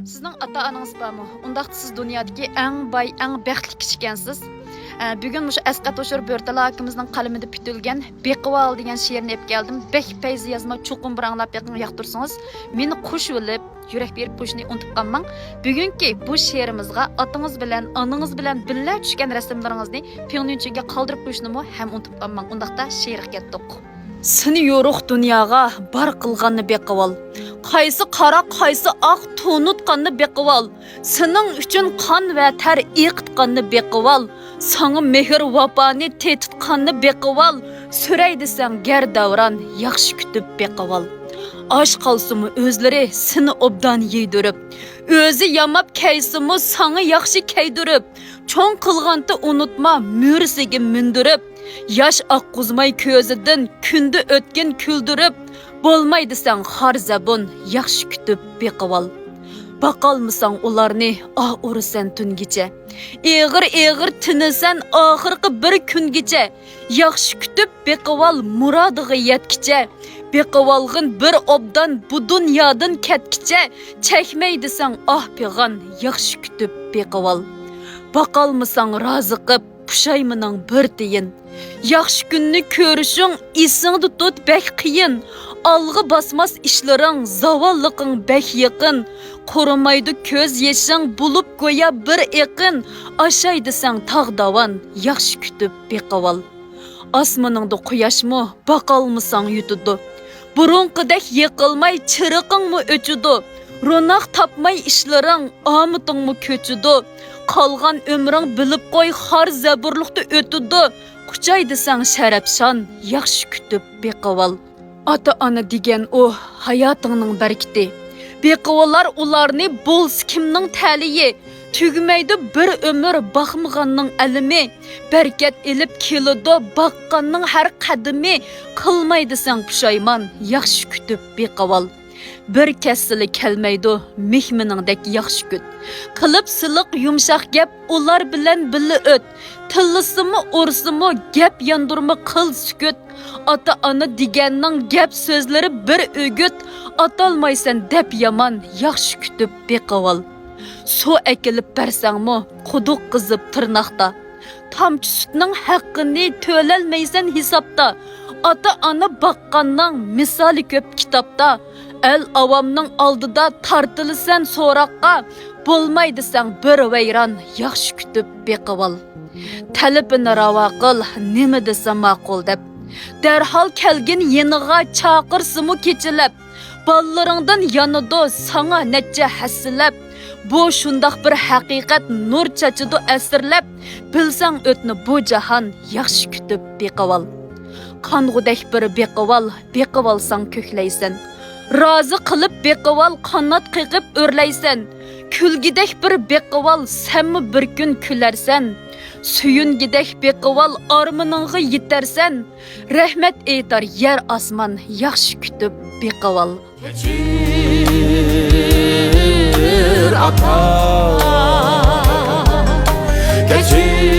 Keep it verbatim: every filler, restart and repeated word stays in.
سىزنىڭ ئاتا-ئانىڭىز بارمۇ؟ ئۇنداقتا سىز دۇنيادىكى ئەڭ باي، ئەڭ بەختلىك كىشىكەنسىز. ئە، بۈگۈن مۇشۇ ئەسقەت ھوشۇر بۆرتالا ئاكىمىزنىڭ قەلىمىدە پۈتۈلگەن بېقىۋال دېگەن شېئىرنى ئېلىپ كەلدىم. بەك پەيزى يازما، چوقۇم بىر ئاڭلاپ بېقىڭ، ياقتۇرسىڭىز. مېنى قوشۇۋېلىپ، يۈرەك بېرىپ قوشۇشنى ئۇنتۇپ قالماڭ. بۈگۈنكى بۇ شېئىرىمىزغا ئاتىڭىز بىلەن، ئانىڭىز بىلەن بىللە چۈشكەن رەسىملىرىڭىزنى پىڭنۈنچۈنگە قالدۇرۇپ قويۇشنىمۇ ھەم ئۇنتۇپ قالماڭ. ئۇنداقتا شېئىرغا كەتتۇق. سېنى يورۇق دۇنياغا بار قىلغاننى بېقىۋال. قايسى قارا، قايسى ئاق تونۇتقاننى بېقىۋال. سېنىڭ ئۈچۈن قان ۋە تەر ئېقىتقاننى بېقىۋال. ساڭا مېھىر ۋاپانى تېتىتقاننى بېقىۋال. سۈرەي دېسەڭ گەر دەۋران، ياخشى كۈتۈپ بېقىۋال. ئاچ قالسىمۇ ئۆزلىرى سېنى ئوبدان يېيدۈرۈپ، ئۆزى ياماپ كەيسىمۇ ساڭا ياخشى كەيدۈرۈپ، چوڭ قىلغانتى ئۇنتۇما مۈرىسىگە مىندۈرۈپ، ياش ئاققۇزماي كۆزىدىن كۈندە ئۆتكىن كۈلدۈرۈپ، بولماي دېسەڭ خار زەبۇن، ياخشى كۈتۈپ بېقىۋال. باقالمىساڭ ئۇلارنى ئاھ ئۇرىسەن تۈنگىچە، ئېغىر-ئېغىر تىنىسەن ئاخىرقى بىر كۈنگىچە، ياخشى كۈتۈپ بېقىۋال مۇرادىغا يەتكىچە، بېقىۋالغىن بىر ئوبدان بۇ دۇنيادىن كەتكىچە، چەكمەي دېسەڭ ئاھ پىغان، ياخشى كۈتۈپ بېقىۋال. باقالمىساڭ رازى قىپ پۇشايمىنىڭ بىر تىيىن. ياخشى كۈننى كۆرۈشۈڭ ئېسىڭدە تۇت بەك قىيىن. ئالغا باسماس ئىشلىرىڭ، زاۋاللىقىڭ بەك يېقىن. قۇرۇمايدۇ كۆز يېشىڭ بولۇپ گويا بىر ئېقىن. ئاشاي دېسەڭ تاغ داۋان، ياخشى كۈتۈپ بېقىۋال. ئاسمىنىڭدا قۇياشمۇ باقالمىساڭ يۈتىدۇ. بۇرۇنقىدەك يېقىلماي چىرىقىڭمۇ ئۆچىدۇ. روناق تاپماي ئىشلىرىڭ، ئامىتىڭمۇ كۆچىدۇ. قالغان ئۆمرۈڭ بىلىپ قوي خار زەبۇرلۇقتا ئۆتىدۇ. قۇچاي دېسەڭ شەرەپشان، ياخشى كۈتۈپ بېقىۋال. ئاتا-ئانا دېگەن ئۇ ھاياتىڭنىڭ بەرىكىتى. بېقىۋالار ئۇلارنى بولسا كىمنىڭ تەلىيى. تۈگىمەيدۇ بىر ئۆمۈر باقمىغاننىڭ ئەلىمى. بەرىكەت ئېلىپ كېلىدۇ باققاننىڭ ھەر قەدىمى. قىلماي دېسەڭ پۇشايمان، ياخشى كۈتۈپ بېقىۋال. بىر كەتسىلا كەلمەيدۇ مېھمىنىڭدەك ياخشى كۈت. قىلىپ سىلىق يۇمشاق گەپ ئۇلار بىلەن بىللە ئۆت. تىللىسىمۇ ئۇرسىمۇ گەپ ياندۇرما قىل سۈكۈت. ئاتا-ئانا دېگەننىڭ گەپ سۆزلىرى بىر ئۆگۈت. ئاتالمايسەن دەپ يامان، ياخشى كۈتۈپ بېقىۋال. سۇ ئەكېلىپ بەرسەڭمۇ قۇدۇق قىزىپ تىرناقتا. تامچە سۈتنىڭ ھەققىنى تۆلەلمەيسەن ھېسابتا. ئاتا-ئانا باققاننىڭ مىسالى كۆپ كىتابتا. ئەل-ئاۋامنىڭ ئالدىدا تارتىلىسەن سوراققا. بولماي دېسەڭ بىر ۋەيران، ياخشى كۈتۈپ بېقىۋال. تەلىپىنى راۋا قىل، نېمە دېسە ماقۇل دەپ. دەرھال كەلگىن يېنىغا، چاقىرسىمۇ كېچىلەپ. بالىلىرىڭدىن يانىدۇ ساڭا نەچچە ھەسسىلەپ. بۇ شۇنداق بىر ھەقىقەت، نۇر چاچىدۇ ئەسىرلەپ. بىلسەڭ ئۆتنى بۇ جاھان، ياخشى كۈتۈپ بېقىۋال. قانغۇدەك بىر بېقىۋال، بېقىۋالساڭ كۆكلەيسەن. رازى قىلىپ بېقىۋال، قانات قېقىپ ئۆرلەيسەن. كۈلگىدەك بىر بېقىۋال، سەنمۇ بىر كۈن كۈلەرسەن. سۆيۈنگۈدەك بېقىۋال، ئارمىنىڭغا يېتەرسەن. رەھمەت ئېيتار يەر ئاسمان، ياخشى كۈتۈپ بېقىۋال. كەچۈر ئاتا، كەچۈر.